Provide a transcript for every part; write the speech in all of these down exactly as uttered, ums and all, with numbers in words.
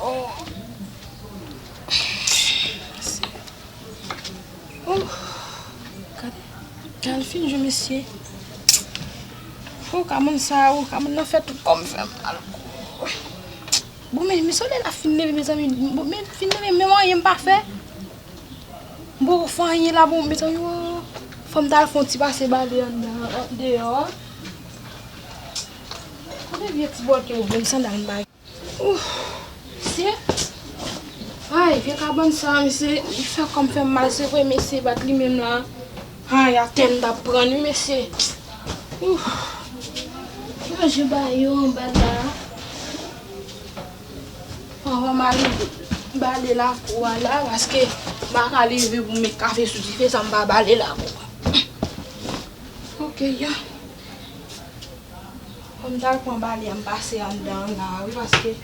Oh. Oh. Gade. Gade, l fin jwe, mesye. Oh, kabann sa, oh, kabann nan fè tout kò m fè mal. Bon, men, men solèy la fin leve, mezanmi. Bon, men, fin leve, menm anyen m pa fè. M poko fè anyen la, bon, mezanmi, oh. Fò m t al fè yon ti pase bale anndan, an, deyò. Kote vye ti bòkè yo, menm sandal m pa gen. Ouf, mesye. Ay, vye kabann sa, mesye, li fè kò m fè m mal, se vre, mesye, bat li menm la. Ay, atè m t ap pran, wi, mesye. Ouf. Manje bagay yo anba la. Anvan m ale bale lakou a la, paske m pa ka leve pou m met kafe sou dife san m pa bale lakou a. Ok, ya. Fò m t al pran bale a, m pase anndan an la, wi, paske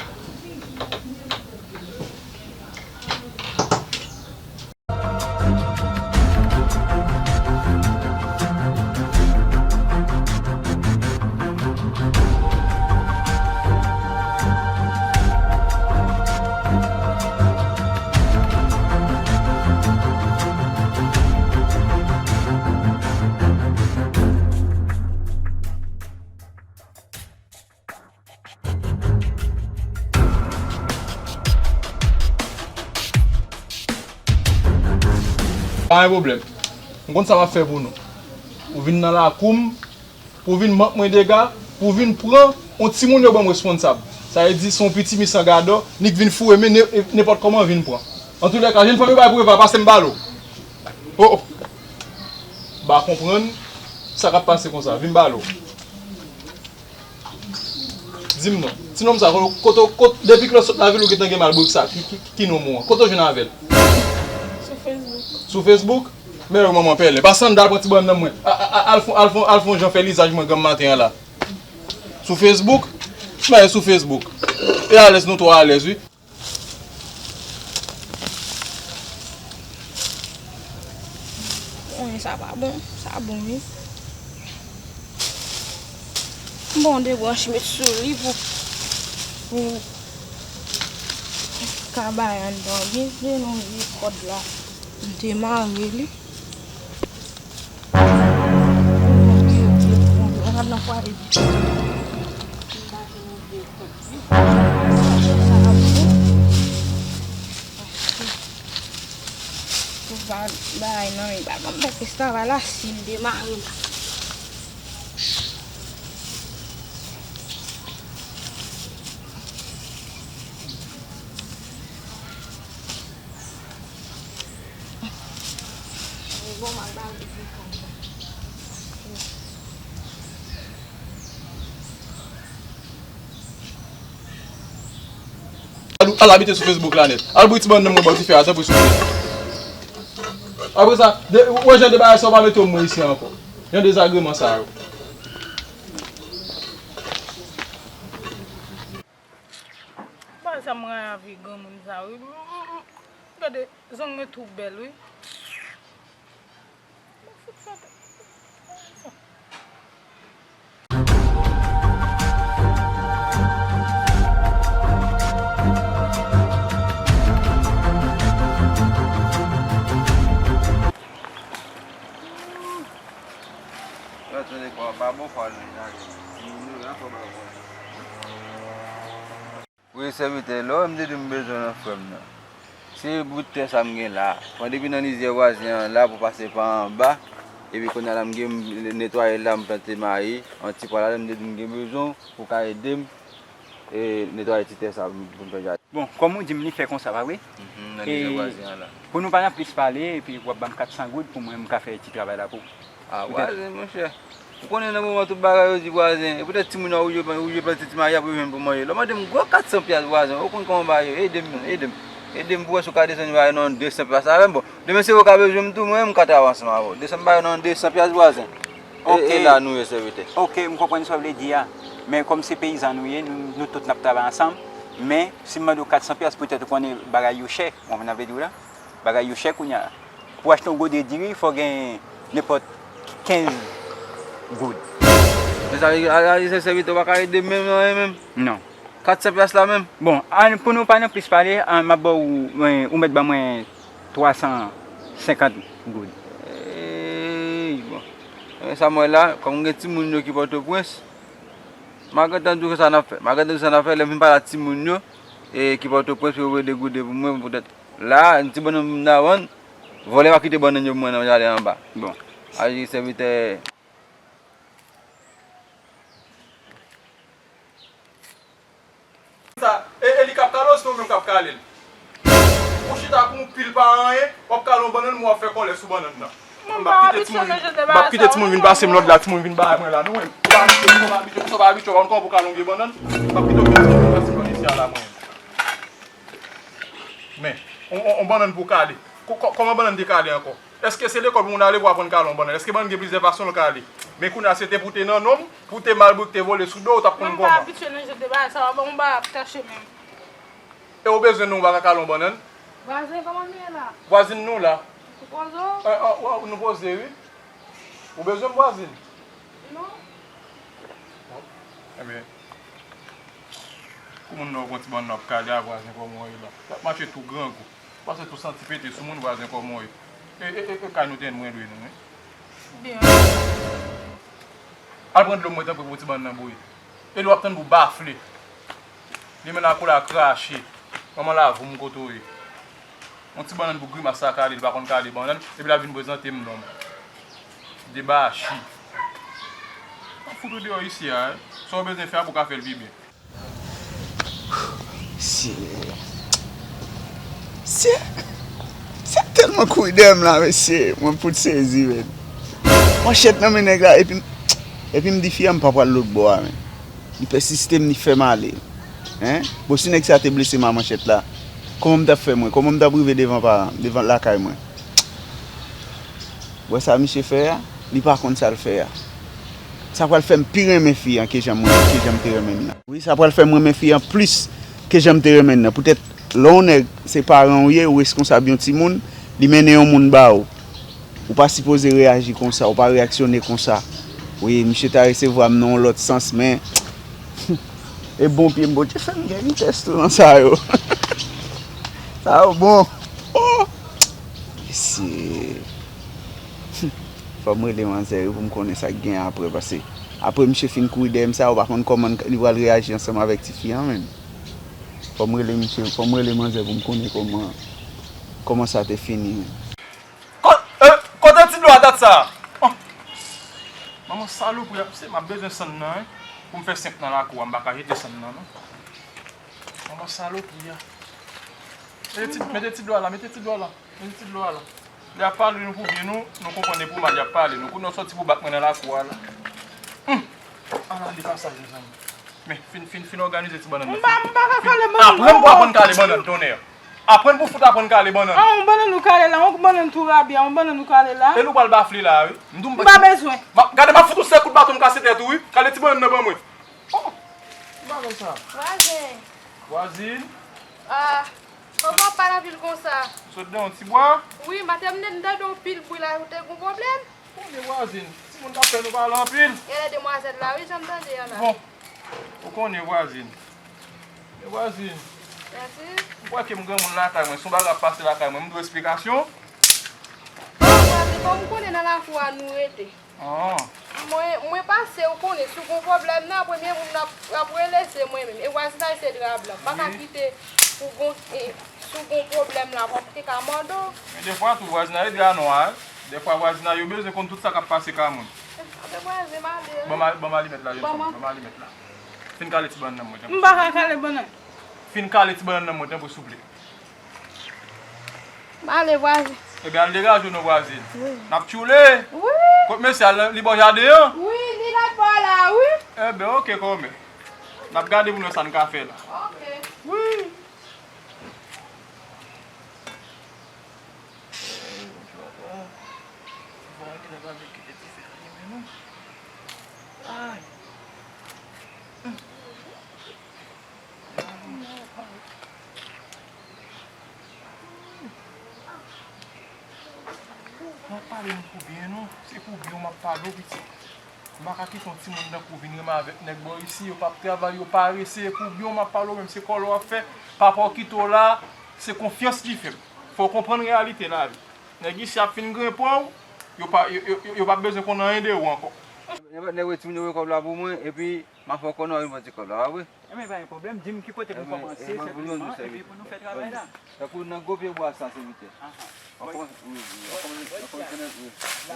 Pa gen pwoblèm. M konn sa m ap fè pou nou. Ou vin nan lakou m, pou vin mank mwen dega, pou vin pran yon timoun yo ban m responsab. Sa vle di se yon piti misan gadò, ni k vin foure men ne-, nenpòt kòman vin pran. Antoulèka, jèn fanm yo bay pou Eva, pase m balo. Oh, oh. M pa konprann sa k ap pase konsa. Vin balo. Di m non. Ti nonm sa, kote, kote, kote, depi ke w sot lavil ou gentan gen malbrik sa. Ki, ki, ki nonm ou an? Kote w jwenn avè l? Sou Facebook. Sou Facebook? Men yo manman pèlen. Pa sandal pran ti bòn nan mwen. A, a, a, al fon, al fon, al fon jan fè lizaj mwen granm maten an la. Sou Facebook? Men sou Facebook. E alèz nou twò alèz wi. Bon, sa pa bon. Sa bon, wi. Bon, de branch met sou li pou, pou ka bay anndan byen, se yon vye kòd la. M te mare li. Bon, vye, vye, bon, vye, nan fwaye. Pou ba-, bagay nan men bagay m pèk resta va la si m demare la. Bon, m al ba li. Al, al abite sou Facebook la nèt. Al bouyi ti bannanm mwen bò dife a, tanpri souple. Apre sa, de, ou wè jan de bagay sa, ou pa mete w mwen isi ankò. Jan dezagreman sa yo. Pa sa m rayi avèk granmoun sa yo. Gade, zong mwen tou bèl, wi. Tande kwa, pa bon fwa l vin ale. Wi, sèvitè, lè w wè m te di m bezwen nan frè m nan. Se bout tè sa m gen la. Pran depi nan lizyè vwazen an la pou pase pa anba. Epi kounye a la m gen netwaye la, m plante mayi, yon ti pwa la, m te di m gen bezwen w pou ka ede m e netwaye ti tè sa pou m fè jaden. Bon, kòm ou di m, li fè konsa, pa vre? Mhm, nan lizyè vwazen an la. Pou nou pa nan plis pale, epi w ap ban m kat san goud pou mwen, m ka fè ti travay la pou ou. Ah, vwazen, monchè. Ou konnen nan moman tout bagay yo di vwazen. E poutèt timoun yo, ou jwe, ou jwe pèl ti mayi ap jwenn pou manje. Lè w mande m gwo kat san pyas vwazen, ou konn kòman bagay yo. Ede m, ede m. Ede m pou wè si w ka desann bagay nan de san pyas avè m. Bon, demen se ou ka bezwen m tou, mwen, m ka travay ansanm avè w. Desann bagay nan de san pyas vwazen. E, e la nou ye, sèvitè. Ok, m konprann sa w vle di a. Men kòm se peyizan nou ye, nou, nou tout n ap travay ansanm. Men, si m mande w kat san pyas, poutèt ou konnen bagay yo chè. Ou konprann sa m vle di w la? Bagay yo chè kounye a. Pou w achte yon gode diri, fò w gen nenpòt kenz goud. Men sa vle di, a, a, se sèvitè w pa ka ede m menm nan anyen menm? Non. Kat san pyas la menm? Bon, an, pou nou pa nan plis pale, an, m ap ba w, mwen, ou mèt ban mwen twa san senkant goud. Ey, bon. Ebyen, sa m wè la, kòm gen timoun yo ki Pòtoprens, m a gentan di w sa n ap fè. M a gentan di w sa n ap fè, lè m fin pale ak timoun yo, e ki Pòtoprens pou yo voye de goud pou mwen, poutèt la, ti bannann m nan vann, vòlè pa kite bannann yo pou mwen nan jaden anba. Bon. Aji sèvitè. Sa, e, e li k ap kale w, se ou menm k ap kale l? Ou chita kou yon pil pa anyen, w ap kale yon bannann, men w ap fè kòlè sou bannann nan. M ap kite timoun vin, m ap kite timoun vin pase m lòd la, timoun vin bay mwen la, non, mwen. Ou pa abitye, ou pa abitye, ou pa abitye, ou pa konn kòman pou kale yon vye bannann. M ap kite yon pil timoun vin pase m lòd isi a la, mwen. Men, on, on, on bannann pou kale. Kò-, kò-, kòman bannann te kale ankò? Èske se lekòl pou moun ale pou aprann kale yon bannann? Èske bannann gen plizyè fason l kale? Men kounye a se te pou te nan non m, pou te malbrik te vole sou do w, w t ap konn kòman. Mwen m pa abitye nan jan de bagay sa yo, bon, m pa ap chache menm. E ou bezwen non w pa ka kale yon bannann? Vwazen, kòman nou ye la? Vwazin nou la. Ou poze w? Eh, ah, wa-, nou poze, wi. Ou bezwen m vwazin? Non. Bon, ebyen, kou moun nan w pran ti bannann w ap kale a vwazen kòman w ye la. L ap mache tou grangou. Pase tou santi pete sou moun vwazen kòman w ye. E, e, e, e kay nou te jwenn mwen lwe nou, wi. Byen. Al pran dlo mwen tanpri pou ti bannann nan bouyi. E lè w ap tann pou bafle. Li men lakou la krache. Manman lavoum kote w ye. Yon ti bannann pou grimas sa kale, li pa konn kale bannann, epi l ap vin prezante m non m. Debachi. Mwen fout ou deyò isi a, wi. Sa w bezwen fè a pou w ka fè l pi byen. Mesye. Mesye. Sa tèlman kouri dèyè m la, mesye. Mwen fout sezi, men. Manchèt nan men nèg la, epi m, epi m di fi a m pa pral lòt bò a, men. Li pèsiste m, li fè m ale. Hein? Bon, si nèg sa te blese m a manchèt la, kòman m t ap fè mwen? Kòman m t ap rive devan paran, devan lakay mwen? Wè sa misye fè a? Li pa konn sa l fè a. Sa pral fè m pi renmen fi an ke jan mwen, ke jan m te renmen l lan. Wi, sa pral fè m renmen fi an plis ke jan m te renmen l lan. Poutèt, lè yon nèg, se paran w ye, ou reskonsab yon timoun, li mennen yon moun ba ou. Ou pa sipoze reyaji konsa, ou pa reyaksyone konsa. Wi, misye ta resevwa m nan yon lòt sans, men e bon pye m, Bondye fè m gen vitès tou nan sa yo. Sa yo bon. Oh! Mesye. Fò m rele manzè yo pou m konnen sa k gen apre, paske apre misye fin kouri dèyè m sa, ou pa konn kòman li pral reyaji ansanm avèk tifi an menm. Fò m rele misye, fò m rele manzè pou m konnen kòman, kòman sa te fini menm. Ko-, e, kote ti dlo a dat sa a? Oh. Manman salopri a, se m ap bezwen sann nan, wi. Pou m fè senk nan lakou a, m pa ka jete sann nan, non. Manman salopri a. Mete ti, mete ti dlo a la, mete ti dlo a la. Mete ti dlo a la. Lè y ap pale nou pou byen nou, nou konprann e pou mal y ap pale nou. Kounye a w sòti pou bat mwen nan lakou a la. Hum! Ala de pasaj, mezanmi. Men, fin, fin, fin òganize ti bannann nan. M pa, m pa ka kale bannann. Aprann pou aprann kale bannann, tonnè. Aprann pou fout aprann kale bannann. Ah, yon bannann ou kale la, yon bannann tou rabi a, yon bannann ou kale la. E nou pral bafle la, wi. M di w m pa bezwen. Gade, m ap fout ou sèk kout baton, m kase tèt ou, wi. Kale ti bannann nan ban mwen. Oh! Ki bagay sa? Vwazen. Vwazin. Ah, kòman w ap pale anpil konsa? Sot nan yon ti bwa? Wi, maten m te tande yon pil bri la, ou te gen pwoblèm? Konnen vwazin, timoun t ap fè nou pale anpil. Genlè demwazèl la, wi, jan m tande a la. Bon, ou konnen vwazin. E vwazin. Mèsi. Ou kwè ke m granmoun lakay mwen, si yon bagay ap pase lakay mwen, m dwe esplikasyon? Bon, vwazin, kòm ou konnen nan lakou a nou rete. Ah. Mwen, mwen pase, ou konnen, si w gon pwoblèm nan, premye moun n ap, ap rele se mwen menm. E vwazinay se dra blan. M pa ka kite ou gon, e, si w gon pwoblèm la, fò m te ka mande w. Men defwa tou, vwazinay e dra nwa, wi. Defwa vwazinay yo bezwen konn tout sa k ap pase kay moun. Anben vwazen, m ale. Ban m al-, ban m alimèt la, jèn fanm. Ban m alimèt la. Fin kale ti bannann nan mwen, tanpri. M pa ka kale bannann. Fin kale ti bannann nan mwen, tanpri, souple. M ale, vwazen. Ebyen, al degaje w non, vwazen. Wi. N ap tchoule. Wi. Kot mesye a, li bò jaden an? Wi, li lòt bò la, wi. Ebyen, oke, kòmè. N ap gade pou n wè sa n ka fè la. Oke. Wi. Ay. M ap pale m pou byen non. Se pou byen w m ap pale w, pitit. M pa ka kite yon timoun tankou w vin renmen avèk nèg bò isi, yo p ap travay, yo parese, e pou byen w m ap pale w, menm se kòlè w ap fè, papa w kite w la, se konfyans ki fè m. Fò w konprann reyalite lavi. Nèg isi ap fin grenpe w, yo pa, yo, yo, yo, yo p ap bezwen konn anyen de ou ankò. Nèg, nèg, timoun yo voye kòb la pou mwen, epi m a fè w konnen w a vin pran ti kòb la, pa vre? Ebyen, pa gen pwoblèm, di m ki kote pou kòmanse, sèlman, epi pou nou fè travay la. Tankou nan gwo pye bwa sa, sèvitè. Aha. Ou kòmanse, wi, wi, ou kòmanse, ou kòmanse nan, wi.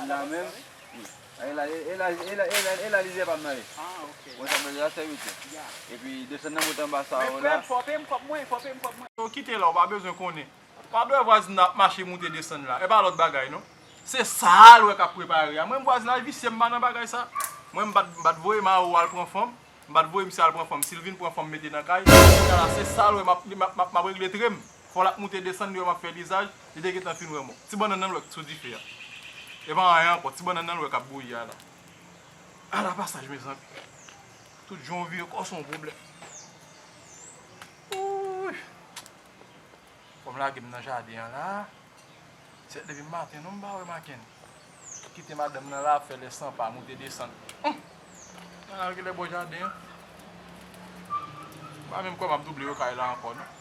La menm, wi. E la, e la, e la, e la, e la lizè pa m nan ye. Ah, ok. Mwen sa mwen la, sèvitè. Ya. Epi desann nan mont anba sa yo la. Men frè m, fò w peye m kòb mwen, fò w peye m kòb mwen. Yo kite la, ou pa bezwen konnen. Pa dwe vwazin nan ap mache moute desann la. E pa lòt bagay non. Se sa l wè k ap prepare a. Mwen, m vwazin nan visye, m pa nan bagay sa. Mwen, m pa t, m pa t voye mari w al pran fanm. M pa t voye misye al pran fanm. Si l vin pran fanm mete nan kay, kounye a la, se sa l wè m ap, m ap, m ap, m ap regle tre m. Fò l ap moute desann, li wè m ap fè lizaj, li te gentan fin wè mwen. Ti bannann nan l wè k sou dife a. E pa anyen ankò, ti bannann nan l wè k ap bouyi a la. Ala pasaj, mezanmi. Tout jan w vire kò w se yon pwoblèm. Wouy. Fò m lage m nan jaden an la. Sèt depi maten non m pa wè Maken. Kite madanm nan la ap fè lè san pa, moute desann. Hum! Al rele bò jaden an. M pa menm kwè m ap double yo kay la ankò non.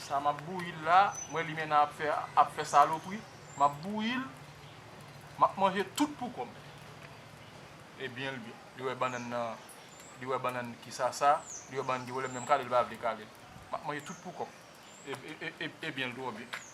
Sa m ap bouyi l la, m wè limena ap fè, ap fè salopri. M ap bouyi l. M ap manje tout pou kò m. E byen l byen. Li wè bannann nan, li wè bannann ki sasa, li wè bannann ki vòlè, menm kale l pa vle kale l. M ap manje tout pou kò m. E, e, e, e, e byen l twò byen.